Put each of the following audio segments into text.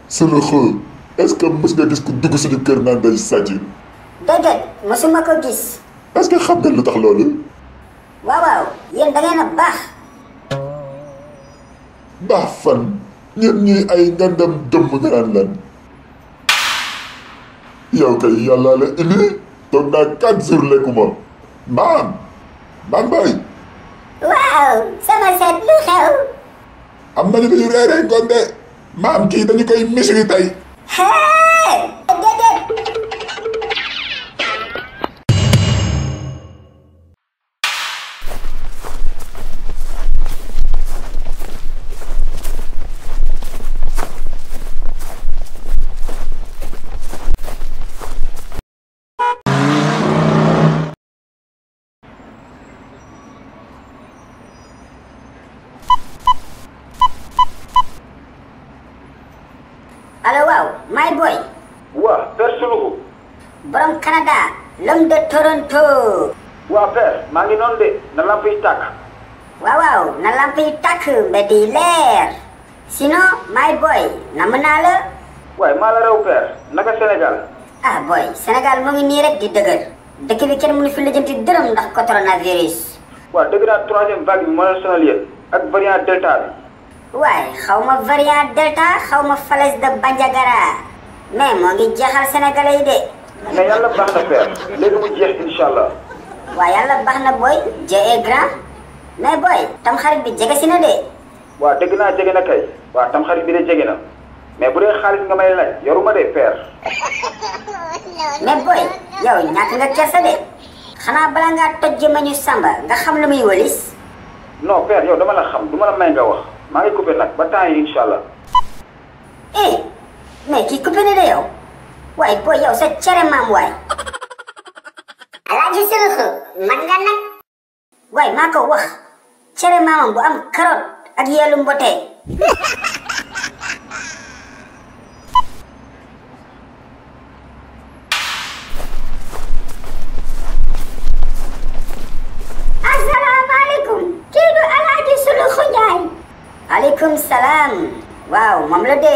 sunu xë est-ce que mës nga gis ku dugg suñu kër naan day sàcc. déedéet mësuma ko gis. est-ce que xam nga lu tax loolu. waaw waaw yéen da ngeen a baax. baax fan ñun ñii ay ngandam dëmm nga naan lan. yow kay yàlla la indi toog naa 4 jours lekkuma maam bay. waaw sama seet lu xew. am nañu lu ñu reeree gonde maam kii dañu koy misiri tey. déedéet. allo waaw my boy. waa père Suluxu. borom Canada. l'homme de Toronto. waa père maa ngi noonu de na lamp yi tàkk. waaw waaw na lamp yi tàkk mbedd yi leer. sinon my boy namm naa la. waaye maa la raw père naka Sénégal. ah boy Sénégal mu ngi nii rek di dëgër. dëkk bi kenn mënu fi lijjanti dërëm ndax coronavirus. waa dëgg naa 3e vague bi moo leen sonal yéen ak variant delta bi. waaye xaw ma variant delta xaw ma falaise de Bandiagara mais moo ngi jeexal sénégalais yi de. mais yàlla baax na père léegi mu jeex incha allah. waaw yàlla baax na boy Dieu est grand mais boy tam xarit bi jege si na de. waa dëgg naa jege na kay waa tam xarit bi de jege na mais bu dee xaalis nga may laaj yoruma de père. mais boy yow ñàkk nga kersa de xanaa bala ngaa toj jëmmañu Samba nga xam lu muy wëlis. non père yow dama la xam du ma la may nga wax maa ngi coupé nag ba temps yi incha allah. mais kii coupé na de yow waaye boy yow sa cere maam waay. Alaaji Suluxu man nga nag. waaye maa ko wax cere maamam bu am carotte ak yeelu mbote. asalaamaaleykum. kii du Alaaji Suluxu Njaay. aleykum salaam. waaw moom la de.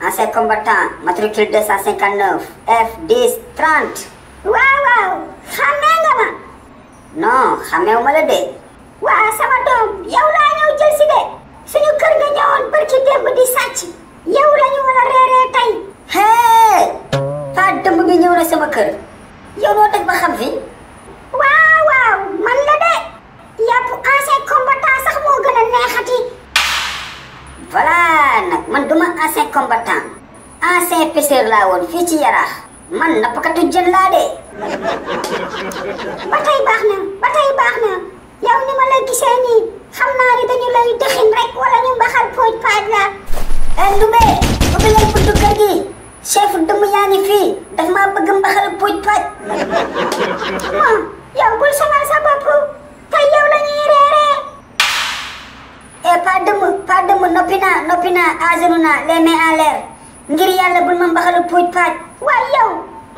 ancien combattant matricule 259 F10 30. waaw waaw xàmmee nga ma. non xàmmeewu ma la de. waa sama doom yow laa ñëw jël si de. suñu kër nga ñëwoon barki démb di sàcc. yow la ñu war a reeree tey. Paa dëmb bi ñëw na sama kër. yow noo def ba xam fi. waaw waaw man la de. yàpp ancien combattant sax moo gën a neexati. voilà nag man duma ancien combattant ancien pêcheur laa woon fii ci Yaraax man nappkatu jën laa de. ba tey baax na yow ni ma la gisee nii xam naa ni dañu lay dëxin rek wala ñu mbaxal pooj paaj la. Ndumbe ubbi leen buntu kër gi chef dëmm yaa ngi fii daf maa bëgg mbaxal pooj paaj. yow bul sonal sa bopp tey yow la ñuy reeree. pas dëmm noppi naa agenu naa les mains en l'air ngir yàlla bul ma mbaxalu puuj paaj. waaye yow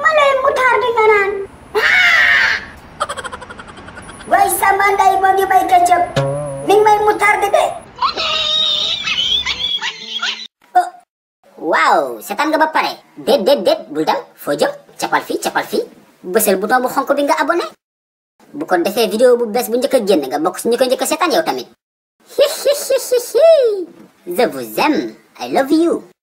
ma lay moutarde nga naan. waaye sama nday moo ngi bay ketchup mi ngi may moutarde de. waaw seetaan nga ba pare. déet bul dem foo jëm capal fii bësal bouton bu xonk bi nga abonné bu ko defee vidéo bu bees bu njëkk a génn nga bokk si ñu ko njëkk a seetaan yow tamit. Je vous aime. I love you.